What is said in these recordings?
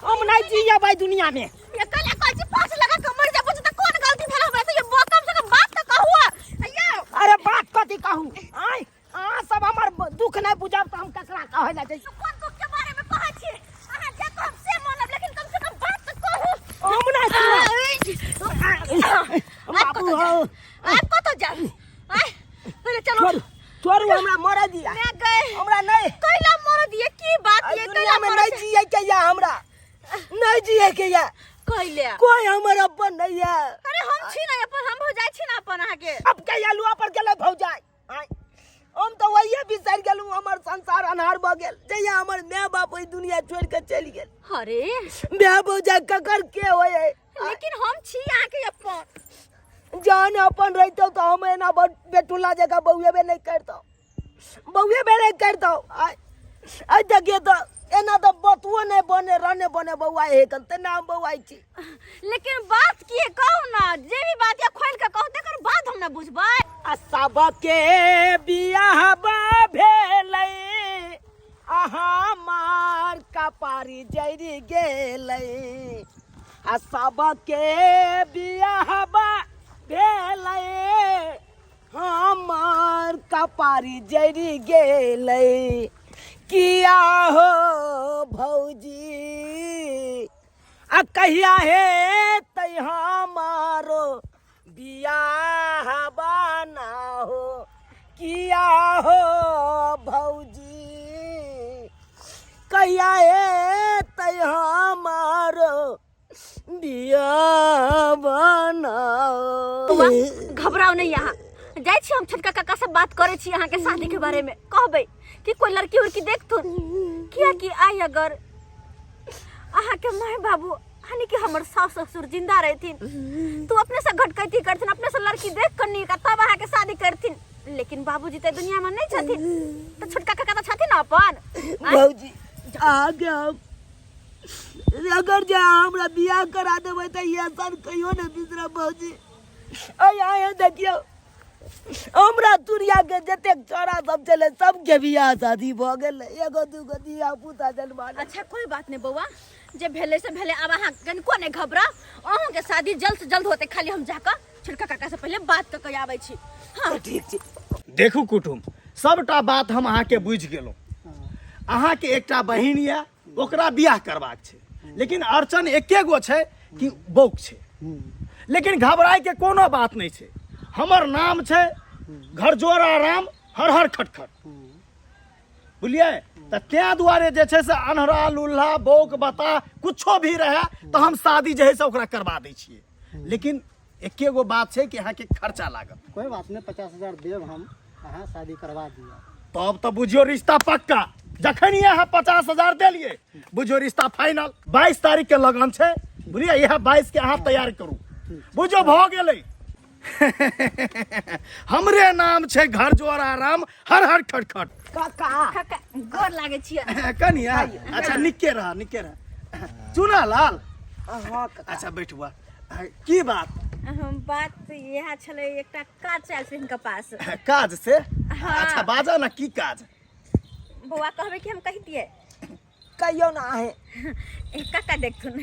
हम नहीं जियबै दुनिया में। ये कल कहै छी फांसी लगा के मर जाबो त कोन गलती भेल हमरा से? ये कम से कम बात त कहू। अय्या, अरे बात कथी कहू? आय, अहाँ सब हमर दुख नहीं बुझब त हम ककरा कहै ला जाइ? कोन दुख के बारे में कहै छी? अहाँ जे कहब से मानब, लेकिन कम से कम बात त कहू। हम नहीं सुनब बाबू हो। आब कतौ जाब? आय, पहिले चलो। छोड़ू, छोड़ू, हमरा मरे दिया। मैं गए। हमरा नहीं। कैला मर दिए? की बात? एहि ये दुनिया कैला में मर नहीं जिए के या, हमरा नहीं जिए के या। कैले? कोई हमर अपन नहीं है। अरे हम छी ना अपन, हम भौजाई छी ना अपन अहाँ के। अब के अलुआ पर गेलै भौजाई? आँय, हम तऽ वही बिसरि गेलहुँ। हमर संसार अन्हार भऽ गेल जहिया हमर माय बाप ओहि दुनिया छोड़ि कऽ चलि गेल। अरे माय भौजाई ककर के होइ है? लेकिन हम छी अहाँ के अपन। जहन अपन रहितौ तऽ हम एना बेटुला जकाँ बौएबे नहि करितौ, बौएबे नहि करितौ। आइ आइ देखियौ तऽ एना तऽ बतुओ नहि बने रहने बने बौआ हे कन, तेना हम बौआइ छी। लेकिन बात की है, कहू ना। जे भी बात या खोल के कहू, तकर बाद हम ना बुझबै। आ सबके बियाह भेलै, अहाँ मार कपारी जरि गेलै। आ सबके बियाह भेलै, हमार कपारी जरि गेलै। किया हो भौजी, आ कहिया हे तै हमारो बियाह बना हो? किया हो भौजी, कहिया हे तै हमारो बियाह बना? बौआ, घबराओ नहीं। यहाँ जाइ छी हम, छोटका काका से बात करे छी अहाँ के शादी के बारे में। कहबै कि कोई लड़की उड़की देखथुन, किया कि आई अगर अहाँ के माय बाबू यानी कि हमर सास ससुर जिंदा रहथिन तो अपने से घटकैती करथिन, अपने से लड़की देख कर नीक आ तब अहाँ के शादी करथिन। लेकिन बाबूजी तऽ दुनिया में नहीं छथिन, तऽ छोटका काका तऽ छथिन ना अपन। आँय? भौजी, आगे हम अगर जे अहाँ हमरा बियाह करा देबै तऽ ई एहसान कहियो नहि बिसरब भौजी। आइ आइ देखियौ, हमरा तुरिया के जतेक छौड़ा सब छलै सबके बियाह शादी भऽ गेलै, एगो दूगो धिया पुता जन्मा लेलकै। अच्छा, कोई बात नहीं बौआ, जे भेलै से भेलै। आब अहाँ कनिको नहि घबराउ, अहूँके शादी जल्द से जल्द होतै। खाली हम जाकऽ छोटका काका से पहिले बात कऽ के आबै छी। हाँ, ठीक छै। देखू कुटुम, सबटा बात हम अहाँके बुझि गेलहुँ। अहाँके एकटा बहिन यऽ, ओकरा बियाह करबाक छै, लेकिन अड़चन एके गो छै कि बौक छै। लेकिन घबराइके कोनो बात नहि छै। हमर नाम छै घरजोरा राम हर हर खटखट, बुझलियै? तऽ तें दुआरे जे छै से अन्हरा लुल्हा बौक बता कुछो भी रहए तऽ हम शादी जे है से ओकरा करबा दै छियै। लेकिन एके गो बात छै कि अहाँके खर्चा लागत। कोई बात नहीं, 50,000 देब हम, अहाँ शादी करवा दिअ। तब तऽ बुझियौ रिश्ता पक्का। जखन ही अहाँ 50,000 देलियै, बुझियौ रिश्ता फाइनल। 22 तारीख के लगन छै, बुझलियै? इएह 22 के अहाँ तैयार करू। बुझियौ भऽ गेलै। हमरे नाम छै घर जोर आराम हर हर खटखट। काका। काका, गोर लागै छियै। कनिया, अच्छा निके रह, निके रह। चुना लाल। हाँ काका। अच्छा बैठुआ, की बात? हम बात इएह छलै, एकटा काज आयल छै हिनका पास। काज से? हाँ। अच्छा बाजा ना, की काज? बौआ, कहबै कि हम कहि दियै? कहियौ ना अहें। ए, काका देखथुन,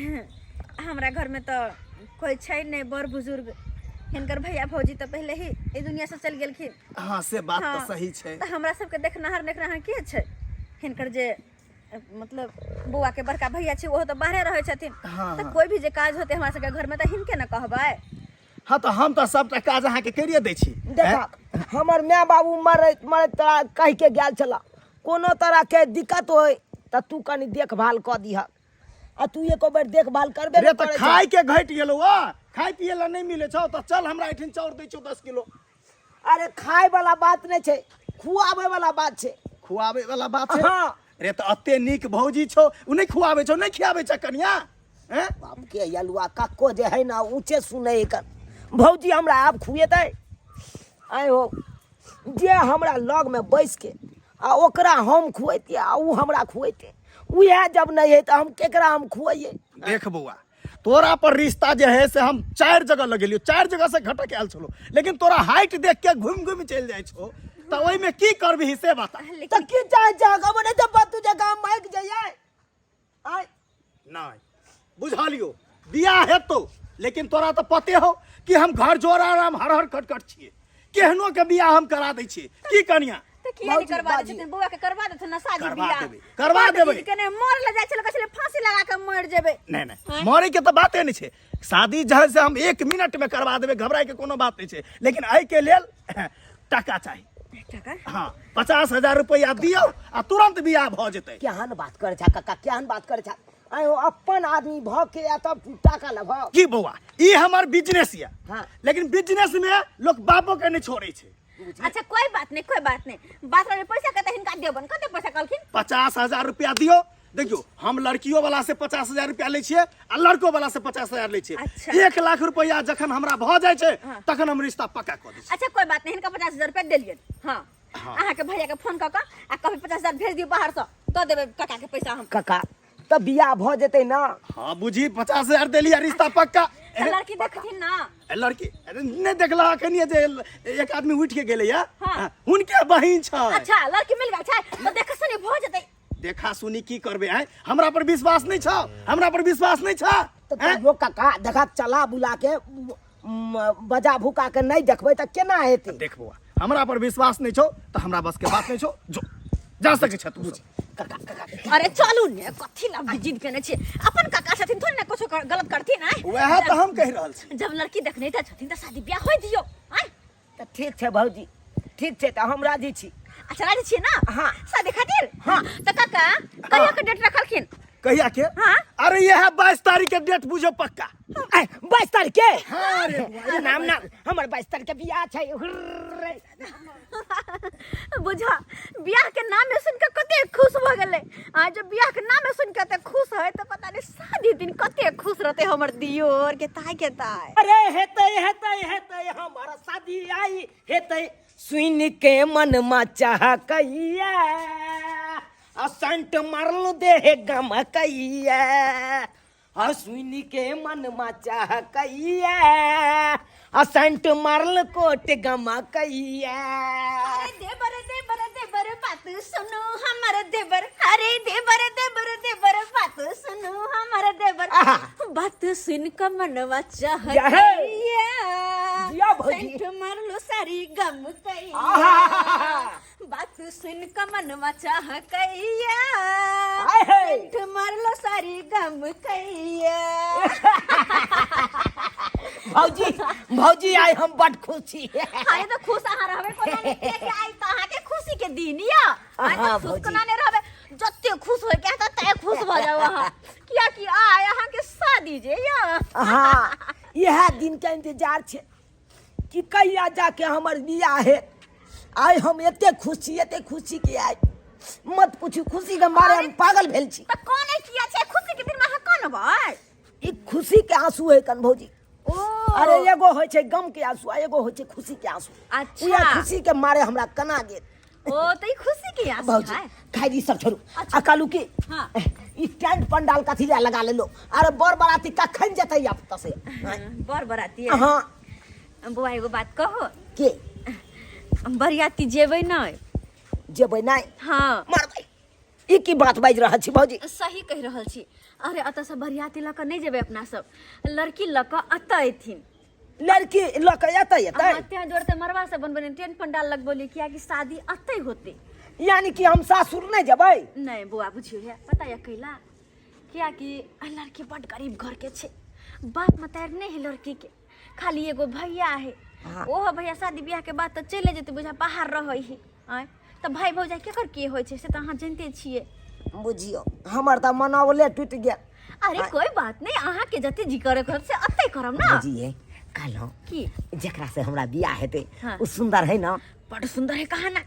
हमरा घरमे तऽ कोइ छै नहि बड़ बुजुर्ग। हिनकर भैया भौजी तऽ पहिले ही एहि दुनिया से चलि गेलखिन। हाँ, से बात हाँ। तऽ सही छै। तऽ हमरा सबके देखनाहार देखनाहार के छै? हिनकर जे मतलब बौआ के बड़का भैया छै, ओहो तऽ बाहरे रहै छथिन। हाँ, तऽ हाँ। कोई भी जे काज होतै हमरा सबके घरमे तऽ हिनके ने कहबै। हाँ, तऽ हम तऽ सबटा काज अहाँके करिए दै छी। देखा, हमर माय बाबू मरैत मरैत तोरा कहि के गेल छला, कोनो तरह के दिक्कत होय तऽ तू कनि देखभाल कऽ दिहक, आ तू एको बेर देखभाल करबे रे नहि तऽ करै खाय के घटि गेलौ, आ खाय पिए ला नहि मिलै छौ तऽ चल हमरा एहिठिन चाउर दै छौ 10 किलो। छह। अरे खाय वाला बात नहि छै, खुआबै वाला बात छै। खुआबै वाला बात छै? हाँ। रे तऽ एते नीक भौजी छौ, उ नहि खुआबै छौ? नहि खियाबै छै कनिया? हैं? बाप के अलुआ कक्को जे है ना ऊँचे सुनै एकर। भौजी हमरा आब खुएतै? आइ हो, जे हमरा लगमे बैस के आ ओकरा हम खुएतियै आ उ हमरा खुएतै, उएह जब नहि है तऽ हम केकरा हम खुएयै? देख बौआ, तोरा पर रिश्ता जे है से हम 4 जगह लगेलियो, 4 जगह से घटक आयल छलो, लेकिन तोरा हाइट देख के घुमि घुमि चलि जाइ छौ, तऽ ओहिमे की करबिही से बता। तऽ की चाहै छह? खबर नहि तऽ बतू जे गाम माइक जइयै आइ। नहि बुझलियो, बियाह हेतौ, लेकिन तोरा तऽ पते हो कि हम घर जोर आराम हर हर खटखट छियै, केहनो के बियाह हम करा दै छियै। की कनिया? तऽ किया नहि भौजी, करवा दै बाजी। छथिन? बौआ के करवा देथुन ना शादी करवा बियाह। देबै, करवा बड देबै। जिद केने मर लए जाइ छलै, कहै छलै फांसी लगा के मरि जेबै। नहि नहि, मरे के तऽ बाते नहि छै। शादी जहाँ से हम 1 मिनट में करवा देबै, घबराए के कोनो बात नहीं छै, लेकिन एहि के लेल टाका चाही। टाका? हाँ, 50,000 रुपया दियौ आ तुरंत बियाह भऽ जेतै। केहन बात करै छा काका, केहन बात करै छा? आँय हो, अपन आदमी भऽ के आ तब टाका लेबह? की बौआ, ई हमर बिजनेस यऽ। हाँ। लेकिन बिजनेस में लोक बापो के नहीं छोड़ै छै। अच्छा कोई बात नहीं, कोई बात नहीं। बात रहलै पैसा के तऽ हिनका देबन। कते पैसा कहलखिन? 50,000 रुपया दियौ। देखियौ, हम लड़कियों वाला से 50,000 रुपया लै छियै आ लड़को वाला से 50,000 लै छियै। अच्छा। 1 लाख रुपया जखन हमरा भऽ जाइ छै, हाँ। तखन हम रिश्ता पक्का कऽ दै छियै। अच्छा कोई बात नहीं, हिनका 50,000 रुपया देलियनि। हाँ। हाँ। अहाँके भैया के फोन कऽ कऽ आ कहबै 50,000 भेज दियौ बाहरसँ, दऽ देबै काका के पैसा हम। काका, तऽ बियाह भऽ जेतै ना? हाँ बुझी, 50,000 देलियै, रिश्ता पक्का। तऽ लड़की देखथिन ना? ए, लड़की अरे नहि देखलह अखन जे एक आदमी उठि के गेलैया? हाँ। हुनके बहिन छै। अच्छा लड़की मिल गेल छै तऽ देख सुनी भऽ जेतै। देखा सुनी की करबै? आँय, हमरा पर विश्वास नहि छौ? हमरा पर विश्वास नहि छौ? तऽ आँय? तैयो काका देखा, चला बुला के बजा भुका के नहि देखबै तऽ केना हेतै? देख बौआ, हमरा पर विश्वास नहि छौ तऽ हमरा बस के बात नहि छौ, जो जा सकै छ तू सब। काका, काका। अरे चलू ने, कथी ला जिद केने छियै? अपन काका छथिन, थोड़े ने कुछो गलत करथिन। आँय, वएह तऽ हम कहि रहल छी। जब लड़की देखने तऽ छथिन तऽ शादी बियाह होय दियौ। आँय। तऽ ठीक छै भौजी, ठीक छै, तऽ हम राजी छी। अच्छा राजी छियै ना? हाँ। शादी खातिर? हाँ। तऽ काका कहिया के डेट रखलखिन? कहिया के? हाँ। अरे यह 22 तारीख के डेट बुझो पक्का। आँय, 22 तारीख के? हाँ रे बुआ। नाम नाम, हमर 22 तारीख के बियाह छै। हुर्रे। बुझा, बियाह के नाम सुन के कते खुश भऽ गेलै। आ जब बियाह के नाम सुन के कते खुश है तऽ पता नहीं शादी दिन कते खुश रहते हमर दियोर के ताय के ताय। अरे हेतै हेतै हेतै हमर शादी आई हेतै, सुन के मन मा चाह कैया आ संट मारल देह गम कैया, आ सुन के मन मा चाह कैया आ संट मारल कोट गम कैया। अरे देवर देवर देवर बात सुनो हमर देवर, अरे देवर देवर देवर बात सुनो हमर देवर, आहा। बात सुन के मनवा चाह जय हे। कैया, जिया भौजी। संट मारलो सारी गम कैया, आहा। बात सुन के मनवा चाह कैया, आय हे। संट मारलो सारी गम कैया। भौजी, भौजी, आइ हम बड खुश छी। अरे तो खुश अहाँ रहबे कोना नहि, कियाकि आइ तऽ अहाँके खुशी के दिन यऽ। आइ तऽ हाँ, खुश भौजी। कोना नहि रहबै? जते खुश होय के हेतै तते खुश भऽ जाउ अहाँ, कियाकि आइ अहाँके शादी जे यऽ। हाँ, इएह दिन के इंतजार छै कि कहिया जाके हमर बियाह हेत। आइ हम एते खुश छी, एते खुश छी कि आइ मत पूछू, खुशी के मारे हम पागल भेल छी। तऽ कनै किया छै खुशी के दिन में अहाँ कनबै? ई खुशी के आंसू है कन भौजी। ओ। अरे एगो होइ छै गम के आंसू आ एगो होइ छै खुशी के आंसू। अच्छा। उएह खुशी के मारे हमरा कना गेल। ओ तऽ ई खुशी के आंसू भौजी है। खैर ई सब छोड़ू। अच्छा। आ कहलू कि हाँ। ई टेंट पंडाल कथी लए लगा लेलो? अरे बर बराती कखन जेतै अब तऽ से? बर बराती? हाँ। बौआ एगो बात कहो? के? बरियाती जेबै नहि? जेबै नहि? हाँ। मरबै, ई की बात बाजि रहल छी भौजी? सही कहि रहल छी। अरे एतऽ से बरियाती लऽ कऽ नहि जेबै अपना सब, लड़की लऽ कऽ एतऽ एथिन। लड़की लऽ कऽ एतै? एतै। हाँ, तें दुआरे तऽ मरबा सब बनबे टेंट पंडाल लगबोली, कियाकि शादी एतै होतै। यानी कि हम सासुर नहि जेबै? नहि बौआ, बुझियौ हे पता यऽ कैला? कियाकि लड़की बड गरीब घर के छै, बाप मतारि नहि है लड़की के, खाली एगो भैया है। हाँ। ओहो भैया शादी बियाह के बाद तऽ चलि जेतै, बुझा बाहर रहै है। आँय, तऽ भाय भौजाइ केकर की होइ छै से तऽ अहाँ जनिते छियै। बुझियौ, हमर तऽ मनोबले टूटि गेल। अरे कोई बात नहीं, अहाँ के जते जी करे के से अते करब ना। भौजी ये कहलहुँ की? जेकरा से हमरा बियाह हेतै, हाँ। ओ सुंदर है ना? बड़ सुंदर है कहा ना,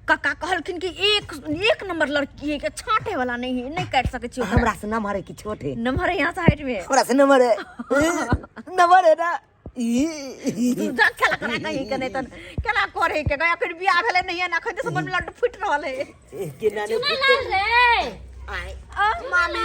काका कहलखिन कि एक एक नंबर लड़की है के छांटे वाला नहीं है, नहीं काट सके छी ओकरा। हमरा से नमहर है कि छोट है? नंबर है यहाँ से हाइट में। हमरा से नमहर है, नमहर है ना? ई। जा खेला करा कहीं के नहीं तन केना करे के गया, फिर बियाह भेले नहीं है ना, अखन से मन में लड्डू फूट रहल है। केना ने? चुनालाल रे। आय। मामी,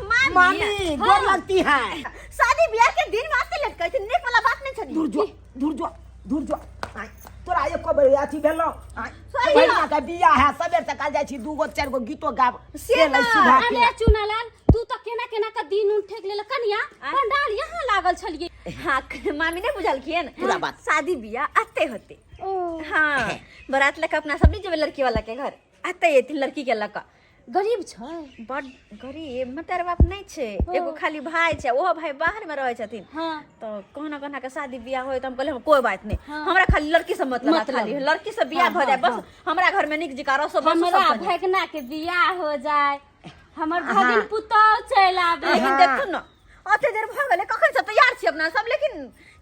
मामी, मामी, गोर लगती है। शादी बियाह के दिन वास्ते लेट कहै छै, नीक वाला बात नहीं छनी। दूर जो, दूर जो, दूर जो। आय, तोरा एको बेर अथी भेलौ? आय। बहिना के बियाह है सबेर सकाल जाइ छी 2 गो 4 गो गीतो गाब से लै ना। सुधा के। अरे चुनालाल तू तो केना केना का दिन उन ठेक लेल कनिया पंडाल यहाँ लागल छलिए। हाँ मामी नहीं बुझलखिन पूरा बात। शादी बियाह आते होते। ओ हाँ बारात लके अपना सब नहीं जेबै लड़की वाला के घर आते एथिन लड़की के लऽ कऽ। गरीब छै? बड गरीब मतार बाप नहीं छै, एगो खाली भाई छै, ओहो भाई बाहर में रहै छथिन। हाँ। तो कोना कोना के शादी बियाह होय त हम कहलियै हम कोई बात नहीं, हाँ। हमरा खाली लड़की से मतलब है, मतलब। खाली लड़की से बियाह भ जाए बस, हमरा घर में नीक जकाँ रसो बसो हमरा सब बने। भगना के बियाह हो जाए, हमर भगिन पुतौ चलि आबे। लेकिन देखू न अते देर भ गेलै कखन से तैयार छी अपना सब, लेकिन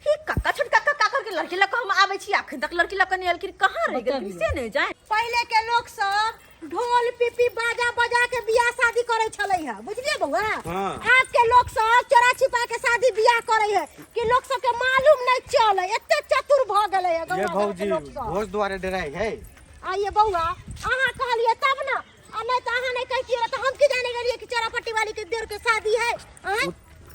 ही कक्का छोटका कक्का करके लड़की लऽ कऽ हम आबै छी, अखन तक लड़की लऽ कऽ नहि एलखिन, कहाँ रहि गेलखिन से नहि जाय। पहिले के लोग सब ढोल पिपी बाजा बजा के बियाह शादी करे छलै है, बुझलिए बउआ? हाँ। आज के लोग सब चोरा छिपा के शादी बियाह करे है कि लोग सब के मालूम नहीं चले, एते चतुर भ गेलै है ये गौआ घर के भौजी लोग सब। भोज दुआरे डराई है। आइए बउआ अहाँ कहलिए तब ना, आ नहीं तो अहाँ नहीं कहतिए तो हम की जाने गेलिए कि चोरापट्टी वाली के देर के शादी है। आँय?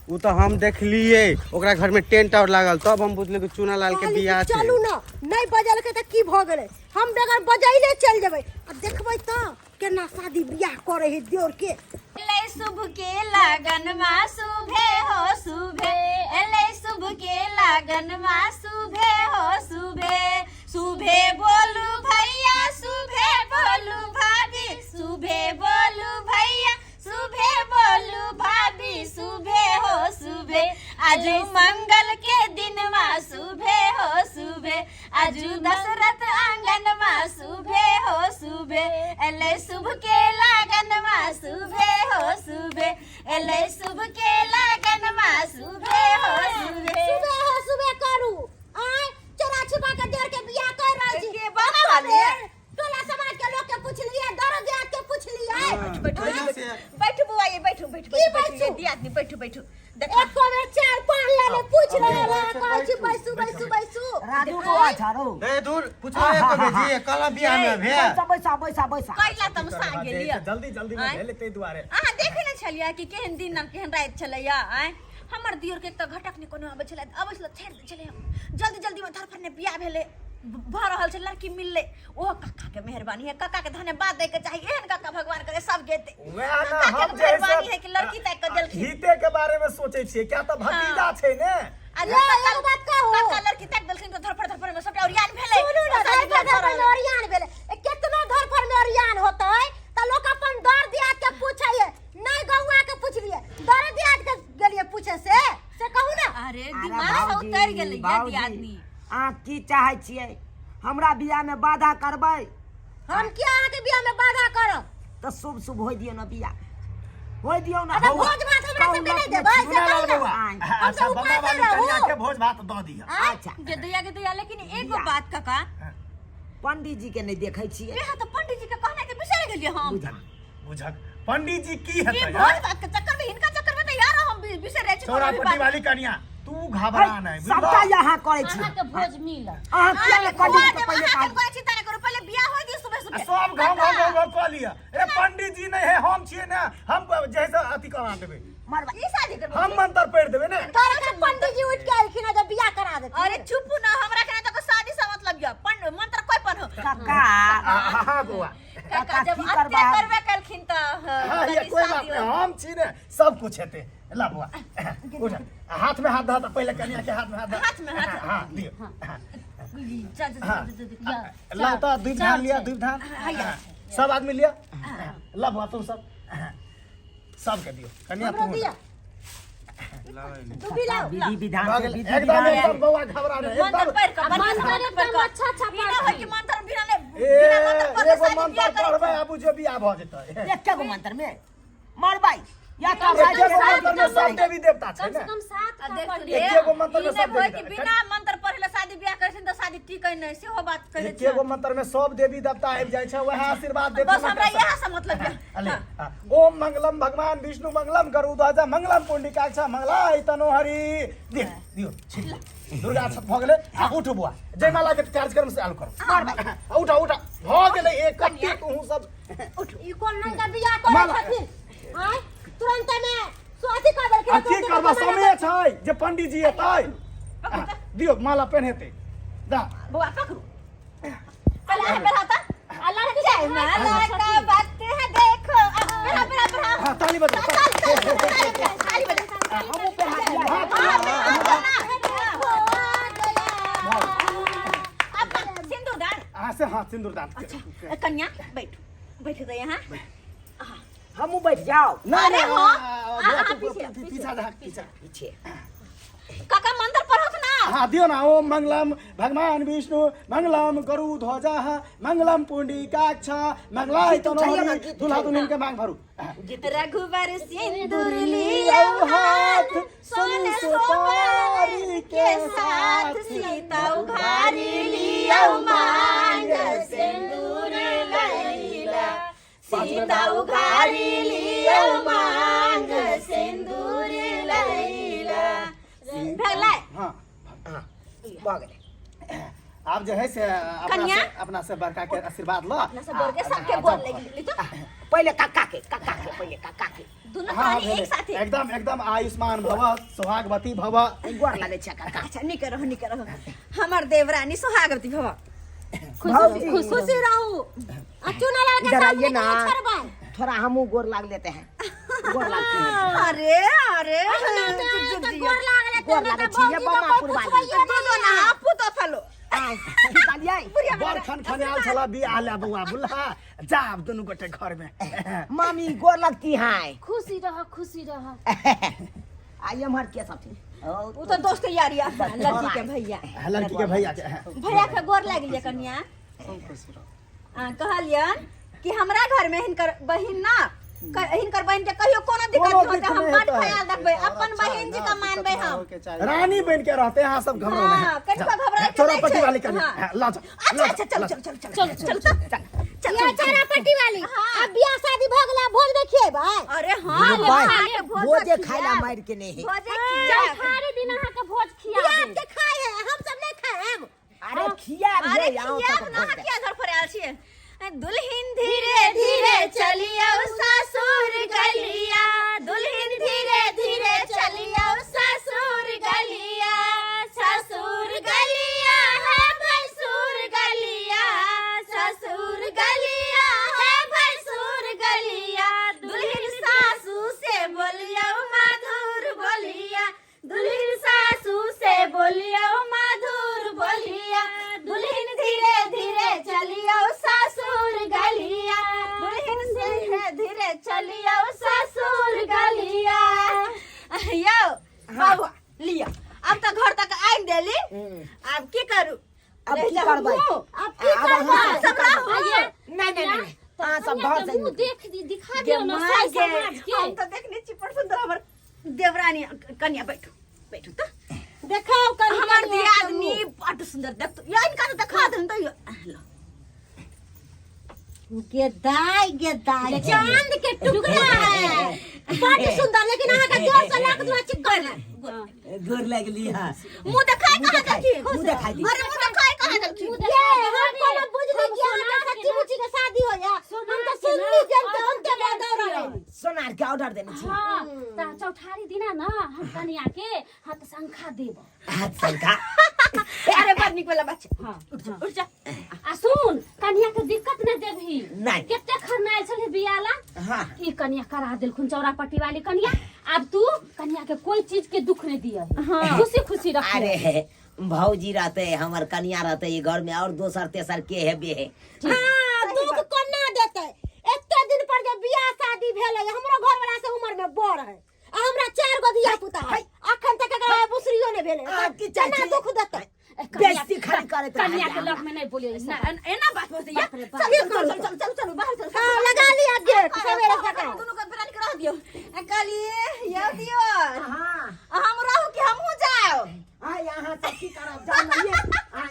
उ तो हम देखलिए ओकरा घर में टेंट और लागल तब हम बुझलिए कि चूना लाल के कहली कि बियाह छै। चलू ना, नहीं बजल के त की भ गेलै, हम बगैर बजैले चल जेबै आ देखबै त केना शादी बियाह करे है देर के। एलै शुभ के लगन मा शुभे हो शुभे, एलै शुभ के लगन मा शुभे हो शुभे, शुभे बोलू भैया शुभे बोलू भाभी, शुभे बोलू भैया शुभे बोलू भाभी, शुभे हो शुभे, आजू मंगल के दिन मा शुभे हो शुभे, आजू दशरथ आंगन मा शुभे हो शुभे, एलै शुभ के लगन मा शुभे हो शुभे, एलै शुभ के लगन मा शुभे हो शुभे। सुबह हो सुबह करू आय चोरा छिपा के देर के बियाह कर रहल छी। के बात कहलिए? टोला समाज के लोग के पूछलिए, दरो दियाद के पूछलिए। बैठू बैठू बैठू बुआ ये बैठू बैठू की बैठू बैठू? ये दियादनी बैठू बैठू। देखो एको बेर चार पान लाने पूछ रहल है, कहै छी बैसू बैसू बैसू। राजू बौआ छाड़ो। ए दूर पूछो एको बेर जी कल बियाह में भेल। बैसा बैसा बैसा बैसा। कैला तमसा गेलिए जल्दी जल्दी में आँय? भेल ताहि दुआरे। अहाँ देखे ने छलियै कि केहन दिन आ केहन राति छलैया। आँय हमर दियोर के एक तऽ घटक नहि कोनो आबै छलै, अबै छलै छाड़ि दै छलै। जल्दी जल्दी में धरफड़ ने बियाह भेलै, भऽ रहल छै लड़की मिललै, ओहो कक्का के मेहरबानी है, कक्का के धन्यवाद दै के चाही, एहन कक्का भगवान करे सब के देतै। वएह ने कक्का के हम जे मेहरबानी है कि लड़की ताकि कऽ देलखिन। हिते के बारे में सोचै छियै, क्या तऽ भतीजा छै ने। आ ये कक्का एगो बात कहू। कक्का लड़की ताकि देलखिन तऽ धरफड़ धरफड़ में सबटा ओरियान भेलै। सुनू ने, शादी धरफड़ बियाह धरफड़ में भऽ रहल। ओरियान भेलै। ए, केतनो धरफड़ में ओरियान होतै तऽ लोक अपन दर दियाद के पूछै है, नहीं गौआ के पूछलिए, दर दियाद के गेलिए पूछे से, से कहू ना। अरे अरे दिमाग से भाउजी, उतरि गेलै ये भाउजी, दियादनी। अहाँ की चाहै छियै हमरा बियाह में बाधा करबै? हम किया अहाँ के बियाह में बाधा करब? तऽ शुभ शुभ होय दियौ ना बियाह, होय दियौ ना। अच्छा, भोज भात हमरा सबके नहि देबै से चूना कहू लाल ना। बौआ आँय। हम अच्छा सब बम्बा उपाय वाली रहू। कनिया के भोज भात दऽ दिअ। आँय? अच्छा गेदैया गेदैया, लेकिन एगो बियाह। बात काका, पंडित जी के नहीं देखै छियै। इएह तऽ पंडित जी के कहनाइ तऽ बिसरि गेलियै हम। बुझा बुझक पंडित जी की ई हेतै? भोज भात के चक्कर में, हिनका चक्कर में तऽ यार हम बिसरि जाइ छी कोनो चौरा भी पट्टी बात। वाली कनिया तू घबरा नहीं, सबटा यहाँ करै छी। अहाँके भोज मिलत। अहाँ किया ने अहाँके पंडित खुआ के देब, पहिले अहाँके कहलियै? कहै छी तारे करू, पहिले बियाह होय दियौ सुबह सुबह। सब गाँव गाँव गाँव गाँव कऽ लिअ। अरे पंडित जी नहीं है, हम छियै ने, हम जैसे अथी करा देबै। मरबा। ई शादी करबै। हम मंत्र पढ़ि देबै ने। तोरा के पंडित जी उठि के एलखिन हँ जे बियाह करा देथिन। अरे चुप ना, हमरा के ना तऽ शादी से मतलब यऽ, पंड मंत्र कोइ पढ़ो। काका हाँ बौआ। काका काका, जब की अते करबा? करबे केलखिन तऽ हाँ, ये कनि कोई बात शादी नहीं, हम छी ने सब कुछ हेतै। ला बौआ उठ, हाथ में हाथ धऽ तऽ पहिले कनिया के हाथ में हाथ धऽ। हाथ में हाथ। हाँ दियौ। हाँ, जा, जा, जा, जा, जा, जा। ला तऽ दूध धान लिअ, दूध धान सब आदमी लिअ। ला बौआ तुम सब सबके दियौ कनिया हमरो तू दिअ। तू भी लाओ। विधि विधान भऽ से गेलै। विधि एकदम विधान से। एकदम बौआ घबरा नहीं, मंत्र एकदम। पढ़ि कऽ, बढ़िआँ से मंत्र मंत्र पढ़ि एकदम कऽ। अच्छा अच्छा ई ना होय कि मंत्र बिना नहि, ए, बिना मंत्र पढ़ले एगो शादी मंत्र बियाह करै पढ़बै आ बुझियौ बियाह भऽ जेतै। एके गो मंत्र में मरबै या एके गो मंत्र में सब देवी देवता छै कम से ने। कम 7 आ टा देख पंडित। ले, एके गो मंत्र ई में नहि सब होय देवी कि देवता। बिना मंत्र पढ़ले शादी बियाह करै छै तऽ शादी टिकै नहि, सेहो बात कहै एके गो मंत्र में सब देवी देवता आबि जाइ छै, वएह आशीर्वाद देत। बस हमरा इएह से मतलब यऽ। अले हाँ। ओम मंगलम भगवान विष्णु मंगलम गरुड़ मंगलम पुंडरीकाक्ष मंगलाय तनोहरि। दियौ दियौ छिट दुर्गा छत भऽ गेलै। आ उठू बुआ, जयमाला के कार्यक्रम से चालू करू। आ, उठा उठा भऽ गेलै। एक कते तू सब ई कोन नंगा बियाह करै माला। छथिन? आँय? तुरन्ते में स्वाति कऽ देलखिन। आ की करबा, समय छै जे पंडित जी एतै। आ, दियौ माला पेन्हेतै दा। बौआ पकड़ू पहिले, अहाँ पहिराउ तऽ। जयमाला का वक्त है देखो। पढ़ा पढ़ा पढ़ा। हाँ, ताली बजाओ। ताली ताली ताली ताली बजा। हमहूँ पढ़ा दिया। हाँ, हाँ, अब सिंदूरदान। हाँ से हाँ, सिंदूरदान। अच्छा कन्या बैठो, बैठो तो यहाँ। हमहूँ बैठ जाओ। ना। अरे ना, हो। आ, आ, तू पीछे, पीछा जा, पीछा। पीछे। काका मंत्र पढ़ो ना। हाँ, दियो ना। ओम मंगलम भगवान विष्णु मंगलम गरु ध्वजा मंगलम पुंडरीकाक्ष मंगलाय गीत उठाइए ना, तनोहरि गीत दुल्हा उठाइए। दुल्हन के मांग भरू। रघुवर सिंदूर लियो हाथ, सोने सुपारी के साथ, सीता उघारी लियो मांग सिंदूर लैला, सीता उघारी लियो मांग सिंदूर लैला। भगलै? हाँ। हाँ, भऽ गेलै। आब जे है से अपना कन्या? से अपना से बड़का के आशीर्वाद ल। अपना सब गोर के सबके गोर लागि ली तो। पहिले काका के, काका के पहिले, काका के। दुनू हाँ, प्राणी भेलै। एक साथे। एकदम एकदम आयुष्मान भव, सौभाग्यवती भव। गोर लागै छै काका। अच्छा, निक रहो, निक रहो हमर देवरानी, सोहागवती भव। भौजी। खुशी खुशी रहू आ चुना लाल के इधर साथ आइए में ना। कहीं छोड़बै? थोड़ा हमहूँ गोर लाग लेते हैं, गोर लागते हैं। अरे अरे, तो गोर लागले। गोर लागै छी, ये बमा पुरवाली। दो ना पुतो फलो। आय, निकालियै। बड़ खन खनाल छला बियाह ले बौआ बुल्हा। जा आब दुनू गोटे घर में। मामी, गोर लगती है। खुशी रह, खुशी रह। आ एम्हर के सब छै? ओ तो दोस्त यारी आ, लड़की के भैया। लड़की के भैया के। भैया के गोर लागि लिया कन्या। आ, कहलियन कि हमरा घर में हिनकर बहिन ना हिनकर बहिन के कहियो कोनो दिक्कत कोनो नहीं होतै। दिक्कत हम नहीं बड होतै। ख्याल रखबै, अपन बहिन जी का मानबै हम। रानी बन के रहते हैं सब, घबराओ नहीं। हाँ, कनिको घबराए के चोरा नहीं पट्टी छै। वाली कन्या। हाँ। हाँ, ला जाओ। अच्छा अच्छा, चलो चलो चलो चलो चलो चलो चलो। ये चारा पट्टी वाली, अब बियाह शादी भ गेला, भोज नहीं खिएबै? अरे हाँ, भाई, अहाँके भोज भोजे खियाएब। खाइ ला मारि के नहीं है। भोजे खियाएब। चौठारी दिन अहाँके भोज खिया बियाह देब। के खाए है, हम सब नहीं खाएब। अरे खिया अरे रे, आओ खियाब तक ना। भोज अहाँ किया घर पर आयल छियै? दुल्हिन धीरे धीरे चलियो ससुर गलिया, दुल्हिन धीरे धीरे चलियो ससुर गलिया, ससुर गलिया है भैंसुर गलिया, ससुर गलिया है भैंसुर गलिया, दुल्हिन सासू से बोलियो मधुर बोलिया, दुल्हिन सासू से बोलियो मधुर बोलिया, दुल्हिन धीरे धीरे चलियो ससुर गलिया, दुल्हिन धीरे धीरे चलियो ससुर गलिया। यौ बाबा, लियो, अब तऽ घर तक आनि देली, आब की करू? अब रहि की जाउ करबै? हमहूँ? अब की आब करबै? अहाँ सब रहू। नहीं नहीं नहीं, अहाँ सब घर से मुँह देख दिखा दियौ ना गे साई माय गे, समाज के। हम तऽ देखने छी बड़ सुंदर हमर देवरानी कन्या। बैठू बैठू तऽ। देखाओ कनी। हमर कनिया के दियादनी मुँह। बड सुंदर देखतो या इनका तऽ देखा देन तऽ लो। गे दाई, गे दाई, चांद के टुकड़ा है, बड सुंदर, लेकिन अहाँ के जोर से लाख दुआ चिक्कन है। गोर लगली। हाँ। मुँह देखाय कहाँ देलखिन? मुँह देखाय दी। अरे मुँह देखाय कहाँ देलखिन? ये हम कोनो बुझली कि अहाँ के सच्ची मुच्ची के शादी होया? हम तो सुनली जनते उनके बाद दौड़ल। सोनार के ऑर्डर देने छी। हाँ, तऽ चौठारी दिना ना हम कनिया के हाथ शंखा देब। हाथ शंखा। अरे बड़ नीक वाला बात छै। हाँ। उठ जा, उठ जा। आ सुन, कनिया के दिक्कत नहि देबही। नहि। कते खरनायल छलै बियाला। हाँ। ई कनिया करा देलखुन चौरा पट्टी वाली कनिया। आब तू कनिया के कोई चीज के दुख नहीं दिया। हाँ। खुशी खुशी रख। अरे भौजी रहते, हमर कनिया रहते ई घर में, और दोसर तेसर के है बे है? हाँ, दुख कोना देतै? एते दिन पर जे बियाह शादी भेलै, हमरो घर वाला से उम्र में बड़ है आ हमरा चार गो धिया पुता है, अखन तक एकरा बुसरियो ने भेलै। आ, की चाहै केना छी? दुख देतै? बेइज्जती खाली करैत रहै। कनिया के लग में नहीं बोलिए। ना, एना बात बोलते या। बाप रे बाप। चल चल चल चल चल चल बाहर चल। हाँ, लगा लिया गेट सवेरे सकाल। दुनू के प्राणी के रह दियो। आ कहलिए यौ दियो। हाँ। हम रहू कि हमहूँ जाओ? आय, अहाँ सब की करब? जाउ ना ये, आय,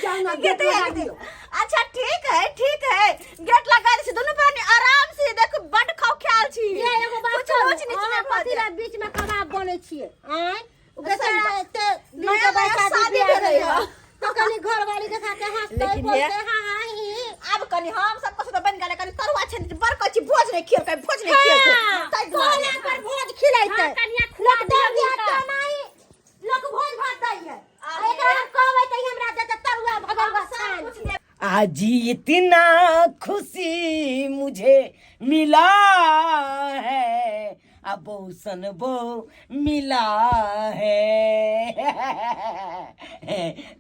जाउ ना, गेट गेट लगा लगा दियौ। दियो। अच्छा ठीक है, ठीक है, गेट लगा दै छी। दुनू प्राणी आराम से देखू, बड खाओ ख्याल छी। ये एगो बात कुछ कहू, ऊँच नीच अहाँ नहि भऽ कथी जायत। ला बीच में कबाब बनै छियै? आँय, सही बेचारा बात। एते दिन नया के बाद नया शादी शादी बियाह भेलै भेलै हँ। तो कनी घरवाली के साथे हंसते लेकिन बोलते। ये- हाँ हाँ ही। आब कनी हम सब कसो तऽ बनि गेलै, कनी तरुआ छै, बड़ कहै छी भोज नहि खियलकै, भोज नहि खियलकै। हाँ, ताहि दुआरे। कहला पर भोज खिलैतै। हाँ, कनिया खुआ लोक दर दियौ दिया हुनका। तो नहीं, लोक भोज भात दै है। अरे। एकरा हम कहबै तऽ ई हमरा देतै तरुआ भगरुआ सब छानि। कुछ देब। आज इतना खुशी मुझे मिला है, अब सन वो मिला है।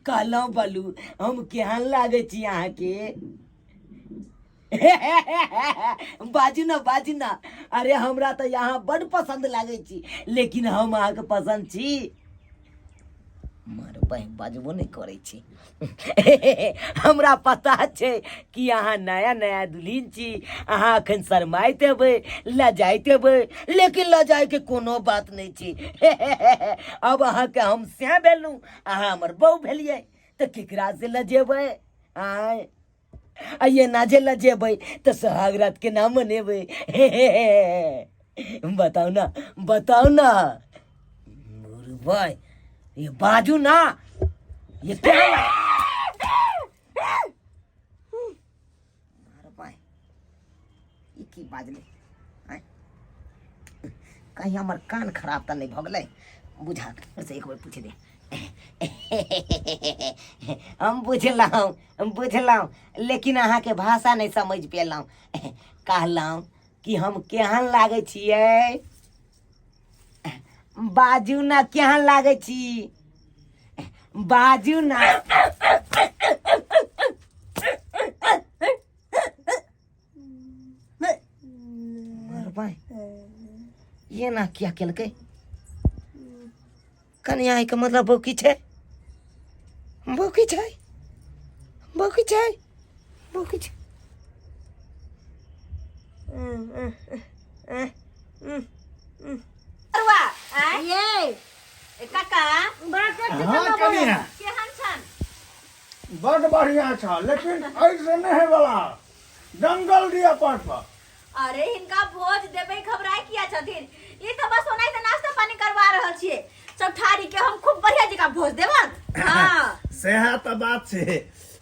कहलहुँ बलू, हम केहन लागै छी अहाँके? बाजू ना, बाजू ना। अरे हमरा तऽ यहाँ बड पसन्द लागै छी, लेकिन हम अहाँके पसन्द छी? मार बहिन, बाजबो नहि करै छी। हमरा पता छै कि अहाँ नया नया दुल्हिन छी, अहाँ अखन शरमाइत हेबै, लजाइत हेबै, लेकिन लजाइके कोनो बात नहि छै। अब अहाँके हम सएह भेलहुँ, अहाँ हमर बहू भेलियै, तऽ केकरा से लजेबै? आँय, आ एना जे लजेबै तऽ सोहाग रात केना मनेबै? बताउ ना, बताउ ना। भाई, ये बाजू ना, ये क्या भाई, ई की बाजलै? आँय, कहीं हमर कान खराब तऽ नहि भऽ गेलै? बुझा से एक बेर पूछि दे। हम बुझलहुँ, हम बुझलहुँ, लेकिन अहाँके भाषा नहि समझ पेलहुँ। कहलहुँ कि हम केहन लागै छियै? बाजू ना, केहन लागै छी? बाजू ना। ये ना किया केलकै कनिया? के मतलब बौकी छै, बौकी छै, बौकी छै, बौकी छै। ये काका। हाँ कनिया। केहन छन? बड बढ़िया छ, लेकिन ऐसे नहीं है वाला, जंगल दिया पड़त। अरे हिनका भोज देबै, घबराय किया छथिन? ई तऽ बस ओनाहिते नाश्ता पानी करवा रहल छियै। चौठारी के हम खूब बढ़िया जकाँ भोज देबन। हाँ, सएह तऽ बात छै,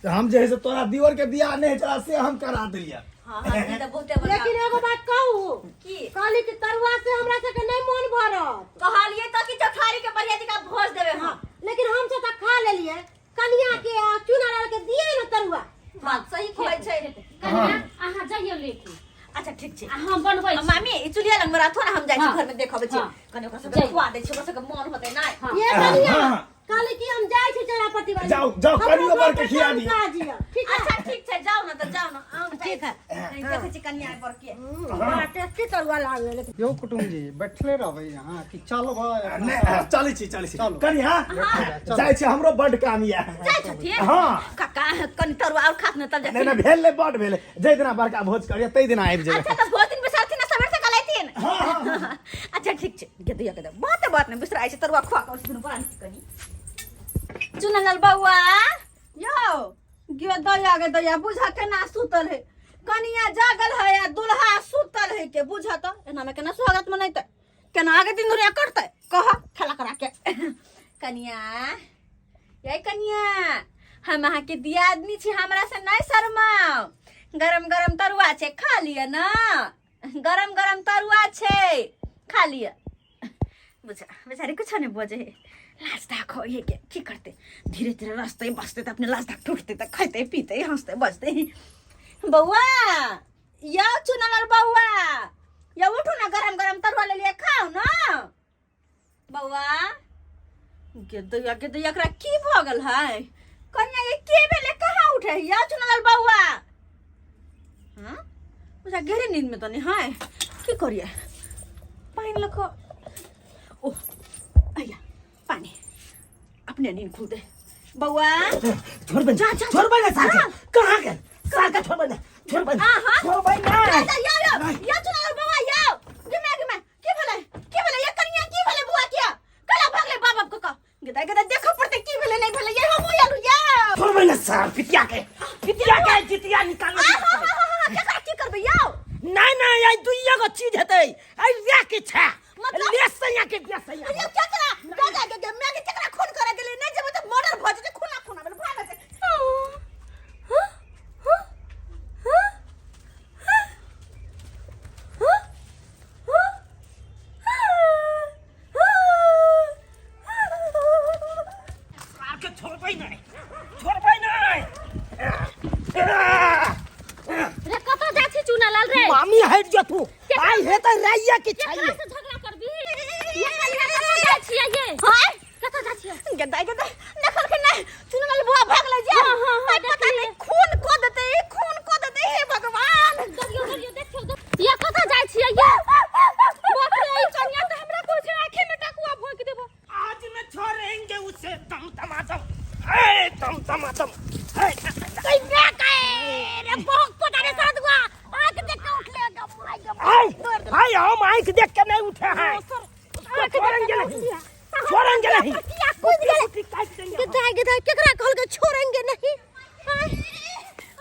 तऽ हम जे है से तोरा दियोर के बियाह नहि होइ छला, से हम करा देलियै। हाँ हाँ, ई तऽ बहुते बड़का। लेकिन एगो बात कहू? की? कहली कि तरुआ से हमरा सबके नहि मोन भरत। कहलियै तऽ कि चौठारी के बढ़िया जकाँ भोज देबै हम। लेकिन हम सब तऽ खा लेलियै, कनिया के आ चूना डाल के दिए ने तरुआ। बात सही कहै छै। कनिया, अहाँ जइयौ लेके। अच्छा, ठीक छै। आ हम बनबै छी। मामी, ई चुल्हिया लग में रहथो ने, हम जाइ छी। हाँ। घर में देखबै छी। हाँ। कनि ओकरा सबके जाइ। खुआ दै छी, ओकरा सबके मन होतै नहि। हाँ। ये कनिया, हाँ। कहली कि हम जाइ छी चौरापट्टी वाली। जाउ, जाउ, हमरो कनियो घर बरके पर खिया काम दियौ। काज यऽ, ठीक है? अच्छा, ठीक छै, जाउ ने तऽ, जाउ ने। आम ठीक है, देखै छी कनिया पर के। बड़ा टेस्टी तरुआ लागल लेकिन। यौ कुटुम जी, बैठले रहबै यहाँ कि चलबै अपना? नहि, चलै छी, चलै छी। चलू। कनिया, चलू। जाइ छी, हमरो बड काम यऽ। जाइ छथिन? हाँ। काका, कनि तरुआ और खात ने तब नहि जाइ। नहि, भेल नहि, बड भेल। जाहि दिना बड़का भोज करियै ताहि दिना आबि जेबै। अच्छा, तऽ भोज दिन बिसरथिन ने, सबेर सकाल अयथिन। अच्छा, ठीक छै। गे दैया, गे बात बात ने बिसराइ छै। तरुआ खुआ कऽ दुनू बड़ा नीक। कनि चुनलाल बौआ यौ, गे दैया, गे दैया, बुझा केना सुतल है। कनिया जागल है आ दुल्हा सुतल है के। बुझा तऽ एना में केना स्वागत मनैतै, केना आगे दिन दुनिया करतै? कह खेला करा के। कनिया, ये कनिया, हम अहाँके दियादनी छी, हमरा से नहीं शर्माओ। गरम गरम तरुआ छै, खा लिअ ना। गरम गरम तरुआ छै, खा लिअ। बुझा बेचारी कुछ नहीं बजे है, लाज दाख हो ये के की करते। धीरे धीरे रसते बसते तऽ अपने लाज दाख टूटते, तऽ खैते पीते हंसते बजते। बौआ यौ, चुनलाल बौआ यौ, उठू ना, गरम गरम तरुआ ले लिए, खाओ ना बौआ। गे दैया, गे दैया, एकरा की भऽ गेल है? कन्या के की भेलै? कहाँ उठे है? यौ चुनलाल बौआ। हाँ, बुझा गहरे नींद में तो नहीं है। की करिए? पानि लऽ कऽ, ओह अय्या, पानी अपने नींद खुलते। बौआ। छोड़बै। जा, जा। छोड़बै ना साके। कहाँ गेल साके? छोड़बै ना, छोड़बै ना। हाँ, हाँ। छोड़बै ना। जा, जा, यौ यौ यौ चुनलाल बौआ यौ, गिमे गिमे, की भेलै, की भेलै? ये कनिया, की भेलै बौआ? किया कला भागलै? बाप बाप कका गदा गदा, देखऽ पड़तै की भेलै नहि भेलै। ये हमहूँ आलू यौ। छोड़बै ना सार पितिया के, पितिया के जितिया निकाल। आ, हाँ, हाँ, हाँ, हाँ, केकरा की करबै यौ? नहीं नहीं, आई दुइया गो चीज हेतै, आई रे के छै। मतलब? ले सैया के, ले सैया। यौ केकरा गदा गे गे मैं के केकरा खून करे गेलै? नहि जेबै तऽ मर्डर भऽ जेतै, खूना खूना भेल भाग जेतै। सार के छोड़बै नहीं, छोड़बै नहीं। हेतै राइया की केकरा छाइए से झगड़ा करबी ये कनिया कतऽ जाइ छियै ये हाय कतऽ जाइ छियै गदाई गदाई देखल के नहीं चुनल बुआ भागले जे हाँ, हाँ, हाँ, आई पता नहीं खून को देते ई खून को देते हे भगवान देखियौ देखियौ देखियौ ये कतऽ जाइ छियै ये बाप रे ई कनिया तऽ हमरा कहै छै आँखि में टकुआ भोंकि देबो आज न छोड़ेंगे उसे दम दमादम हे दम दमादम हे कई बे कए रे बहुत पता रे साधुआ आंख देख के उठ ले ग माय ग आय भाई हम आंख देख के नहीं उठे हैं उसको छोड़ेंगे नहीं छोड़ेंगे नहीं किया कूद गेले रोटी काट देंगे हम। गदाई गदाई केकरा कहल के छोड़ेंगे नहीं हाय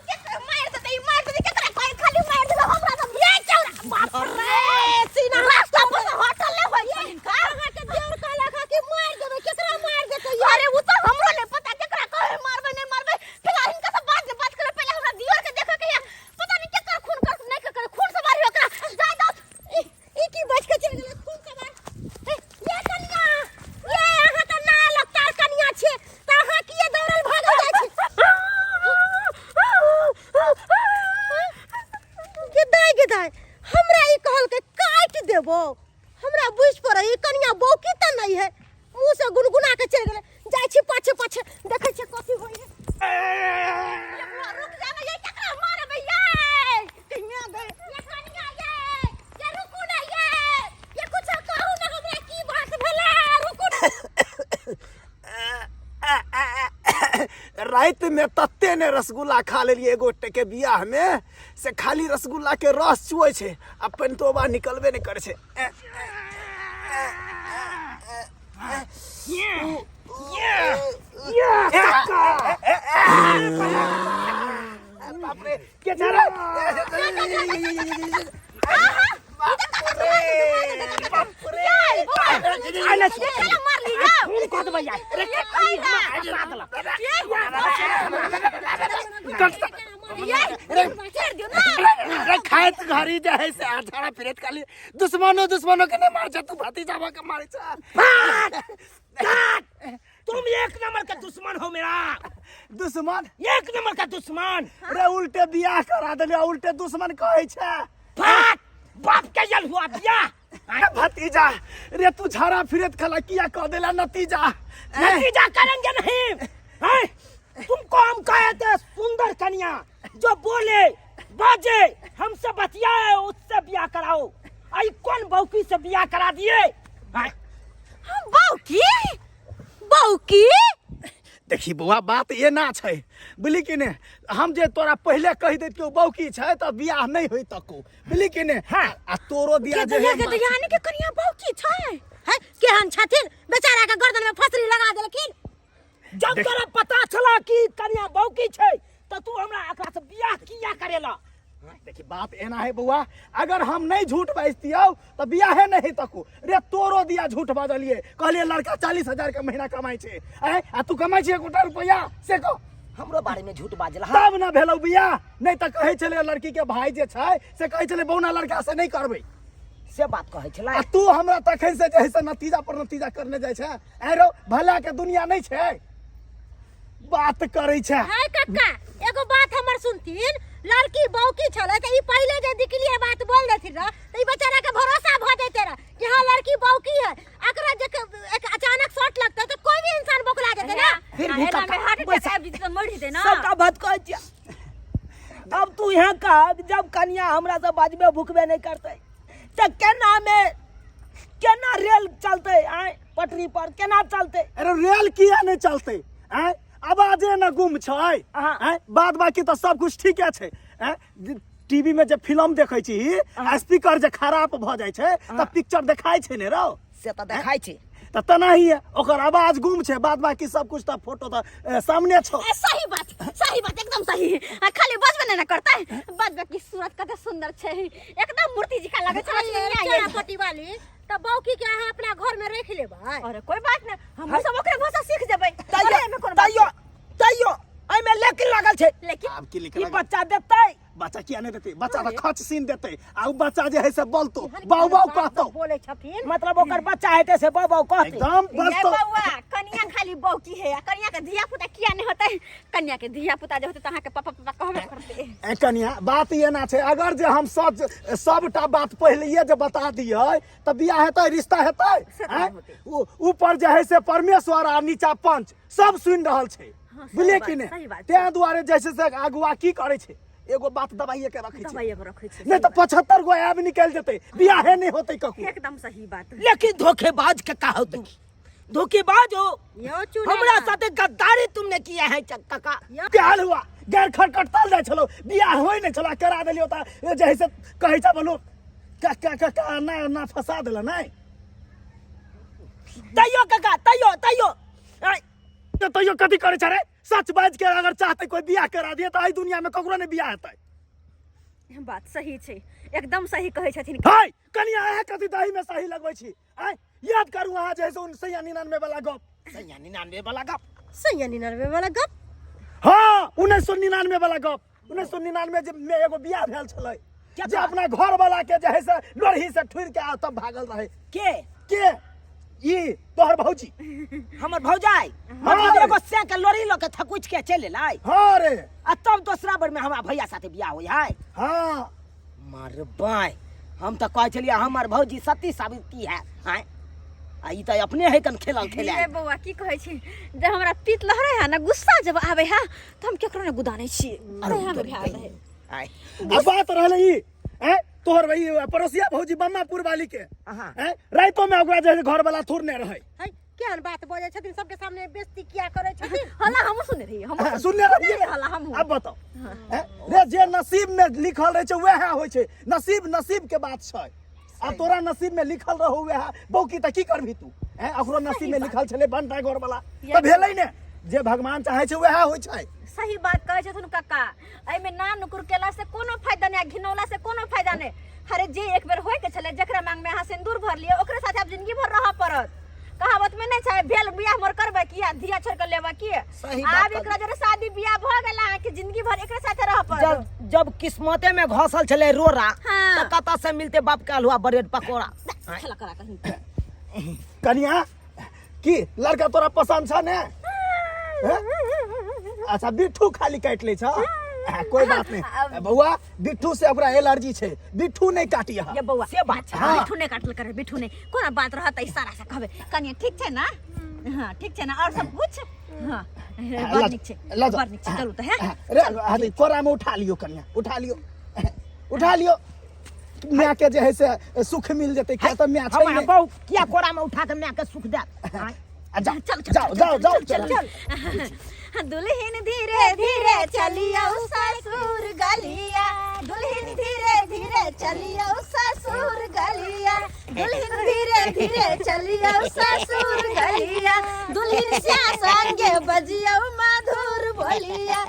केकरा मार देते ई मार देते केकरा कोई खाली मार देते हमरा तो ये चौरा बाप रे सीना रास्ता पर होटल ले होई छथिन का अहाँ के देवर कहलक हँ कि मार देबै केकरा मार देतै अरे वो तो हमरो नहीं पता केकरा कहे मारबे नहीं मारबे फिलहाल इनका सब बात में बात करे पहले हमरा दियोर के देखे के या पता नहीं केकर खून कर नहीं केकर खून से मारी ओकरा जाय दो ई ई की बच के चलि गेलै खून से मार हे, ये कनिया ये अहाँ तऽ ना लगतार कनिया छियै तऽ अहाँ किए दौड़ल भागल जाइ छी गेदाय गेदाय हमरा ई कहलकै काटि देबो हमरा बुझि पड़ै ई कनिया बौकी तऽ नहि है मुँह से गुनगुना के चलि गेलै जाइ छी पाछे पाछे देखै छियै कथी होइ है ये बुआ रुक जा ना ये केकरा मारबे ये कहिया गए ये कनिया ये ये रुकू ना ये ये कुछ कहू ना हमरा की बात भेलै रुकू ना राति में तते ने रसगुल्ला खा लेलियै एगो के बियाह में से खाली रसगुल्ला के रस चुअै छै आ पेंटोबा निकलबे नहि करै छै बाप रे के जा रे मार ली जाओ खून कऽ देबै यार ये कोई ना ये छोड़ दियो ना अरे खाइत घड़ी जे है से अठारह फिरत खाली दुश्मनो दुश्मनो के नहीं मार छै तू भतीजावा के मारे छै तुम एक नंबर का दुश्मन हो मेरा दुश्मन एक नंबर का दुश्मन रे उल्टे बियाह करा देलियै उल्टे दुश्मन कहै छै फट बाप के जल हुआ बियाह अरे भतीजा रे तू झाड़ा फिरत खला किया कह देला नतीजा नतीजा करेंगे नहीं हैं? तुमको हम कहे थे सुंदर कन्या जो बोले बाजे हमसे बतियाए उससे बियाह कराओ आई कौन बौकी से बियाह करा दिए हैं? बौकी बौकी देखी बौआ बात एना छै बुझली कि ने हम जे तोरा पहिले कहि दैतियौ बौकी छै तऽ बियाह नहि होय तको बुझली कि ने हाँ। आ तोरो बियाह जे गदया है गदया यानी के कनिया बौकी छै है केहन छथिन बेचारा के गर्दन में फसरी लगा देलखिन जब तोरा पता चला कि कन्या बौकी छै तऽ तू हमरा एकरा से बियाह किया करेला देखी बात एना है बौआ अगर हम नहीं झूठ बाजतियौ तऽ बियाहे नहीं तकू रे तोरो दिया झूठ बाजलिए कहलिए लड़का 40,000 के महीना कमाइ छै आँय आ तू कमाइ छै एकोटा रुपैआ से कह हमरो बारे में झूठ बाजल तब ना भेलौ बियाह नहीं तऽ कहै छलै लड़की के भाई जे छै से कहै छलै बौना लड़का से नहीं करबै से बात कहै छलै आ तू हमरा तखन से जे है से नतीजा पर नतीजा करने जाइ छै आँय रौ भला के दुनिया नहीं छै बात करै छै हाय कक्का एगो बात हमर सुनथिन लड़की बौकी छलै तऽ ई पहिले जे निकलिए बात बोल देथिन रह तऽ ई बेचारा के भरोसा भऽ जैते रह कि हाँ लड़की बौकी है अकरा जे एक अचानक शॉट लगतै तऽ कोई भी इंसान बौखला जेतै ना फिर भी एना में काका, हार्ट अटैक बैसा। आबि जेतै तऽ मरि जेतै ना सबटा बात कहै छियै अब तू यहाँ कह जब कनिया हमरा से बाजबे भुकबे नहीं करतै तऽ केना में केना रेल चलतै आय पटरी पर केना चलतै अरे रेल किया नहीं चलते आँय आवाजे न गुम छै हाँ। आँय बाद बाकी तऽ सब कुछ ठीके छै आँय टीवी में जे फिल्म देखै छी आ स्पीकर जे खराब भऽ जाइ छै तऽ पिक्चर देखाइ छै ने रौ से तऽ देखाइ छै तऽ तेनाहिए ओकर आवाज गुम छै बाद बाकी सब कुछ तऽ फोटो तऽ सामने छौ ए, सही बात सही बात एकदम सही आ, खाली बजबे नहीं ना करता है बाद बाकी सूरत कते सुंदर छै एकदम मूर्ति जी का लगे छै लक्ष्मी चोरा पटी वाली तऽ बौकी के अहाँ अपना घर में रख लेबै अरे कोई बात नहीं हम सब ओकरे भाषा सीख जेबै तैयो अरे एमे कोन बात तैयो तैयो एहिमे लेकिन लागल छै। लेकिन आब की ई लिखल? बच्चा देतै? बच्चा किया नहि देतै? बच्चा तऽ खच सीन देतै आ उ बच्चा जे है से बोलतो, बाऊ बाऊ कहतो। बोलै छथिन। मतलब ओकर बच्चा हेतै से बाऊ बाऊ कहतै? एकदम। ये बजतो। बौआ, कनिया खाली बौकी है आ कनिया के धिया पुता किया नहीं होतै? कनिया के धिया पुता जे होतै तऽ अहाँके पापा पापा कहबे करतै। ए कनिया, बात ई एना छै, अगर जे हम सच सबटा बात पहिलैये जे बता दियै तऽ बियाह हेतै, रिश्ता हेतै? से तऽ आँय? होतै। ऊपर जे है से परमेश्वर आ नीचा पंच सब सुनि रहल छै। हाँ, सही बुझलियै बात- कि नहि? सही बात छै। ताहि दुआरे जे छै से अगुआ की करै छै, एगो बात दबाइए के रखै छै। दबाइए के रखै छै। नहि तऽ 75 गो आब निकलि जेतै, बियाहे नहि होतै ककरो। एकदम सही बात। लेकिन धोखेबाज के का हो, तू धोखेबाज हो। यौ चुनेला। हमरा साथे गद्दारी तुमने किया है काका। के हाल हुआ गैर खटखटतल जाइ छलो, बियाह होइ नहि छलो, करा देलियो तऽ जे है से कहै छै बोलू का का का का ना ना फंसा देला नहि। तैयो काका, तैयो तैयो आय, तऽ तैयो कथी करै छै रे? सच बाजि के अगर चाहतै कोइ बियाह करा दिए तऽ एहि दुनिया में ककरो नहि बियाह हेतै। बात सही छै, एकदम सही कहै छथिन। हाय कनिया, अहाँ कथी दही में सही लगबै छी? आय याद करू अहाँ जे है से 1999 वाला गप। 99 वाला गप? 99 वाला गप? हाँ, 1999 वाला गप। 1999 जे में एगो बियाह भेल छलै जे अपना घर वाला के जे है से लोरही से ठुरि के आ तब भागल रहे। के? के ई तोहर भौजी। हमर भौजाई? हाँ। मतलब एगो से के लोरी लऽ के थकुच के चलि एलै? हाँ रे। आ तब दोसरा बेर में हमरा भैया साथे बियाह होइ है? हाँ। मरबै, हम तऽ कहै छलियै हमर भौजी सती सावित्री है। आँय, आ ई तऽ अपने है कन खेलल खेला। ये बौआ, की कहै छी, जब हमरा पीत लहरै है ना, गुस्सा जब आबै है तऽ हम केकरो ने गुदानै छी, तहिया में भए रहै। आँय। आ बात रहलै ई हैं तोहर ई पड़ोसिया भौजी बम्मापुर वाली के। अहाँ। हैं राइतो में ओकरा जे है घर वाला थोड़ने रहै। है केहन बात बजै छथिन? सबके सामने बेइज्जती किया करै छथिन? हल्ला हमहूँ सुनने रहियै, हमहूँ। हाँ, सुनने रहियै। हल्ला हमहूँ। अब बताओ हैं? रे जे नसीब में लिखल रहै छै वएह होइ छै। नसीब नसीब के बात छै। आ तोरा नसीब में लिखल रहो वएह बौकी तऽ की करबही तू? हैं ओकरो नसीब में लिखल छलै भंटा घर वाला तऽ भेलै ने। जे भगवान चाहै छै वएह होइ छै। सही बात कहै छथुन काका। एहिमे ना नुकुर केला से कोनो फायदा नहि आ घिनौला से कोनो फायदा नहि। अरे जे एक बेर होय के छलै, जकरा मांग में अहाँ सिंदूर भरलियै ओकरे साथे आब जिंदगी भर रहऽ पड़त। कहावत में नहीं छै भेल बियाह मोर करबै की आ धिया छोड़ के लेबै की? सही बात। आब एकरा जरे शादी बियाह भऽ गेल, अहाँके जिंदगी भर एकरे साथे रहऽ पड़त। जब जब किस्मते में घसल छलै रोड़ा हाँ। तऽ कतऽ से मिलते बाप के हलुआ ब्रेड पकौड़ा? खेला करा कहीं। कनिया, की लड़का तोरा पसंद छ ने? हैं? अच्छा, बिट्ठू खाली काटि लै छ। कोई बात नहीं बौआ, बिट्ठू से ओकरा एलर्जी छै, बिट्ठू नहीं काटी अहाँ। ये बौआ। से बात छै। हाँ। बिट्ठू नहीं काटल करे, बिट्ठू नहीं। कोना बात रहत इशारा से कहबै। कनिया ठीक छै ना? हाँ, ठीक छै ना? और सब कुछ? हाँ, बड़ नीक छै। लऽ जाओ। बड़ नीक छै। चलू तऽ है। रे अथी कोरा में उठा लियो कनिया, उठा लियो, उठा लियो। माय के जे है से सुख मिल जेतै, किया तऽ माय छै हमरा नहि। बहू किया कोरा में उठा के माय के सुख देत? आँय? आ जाओ। चल, चल, जाओ। चल, जाओ। चल, जाओ। चल, चल। दुल्हन धीरे धीरे चलियो ससुर गलिया, दुल्हन धीरे धीरे चलियो ससुर गलिया, दुल्हन धीरे धीरे चलियो ससुर गलिया, दुल्हन श्या संगे बजियो मधुर बोलिया।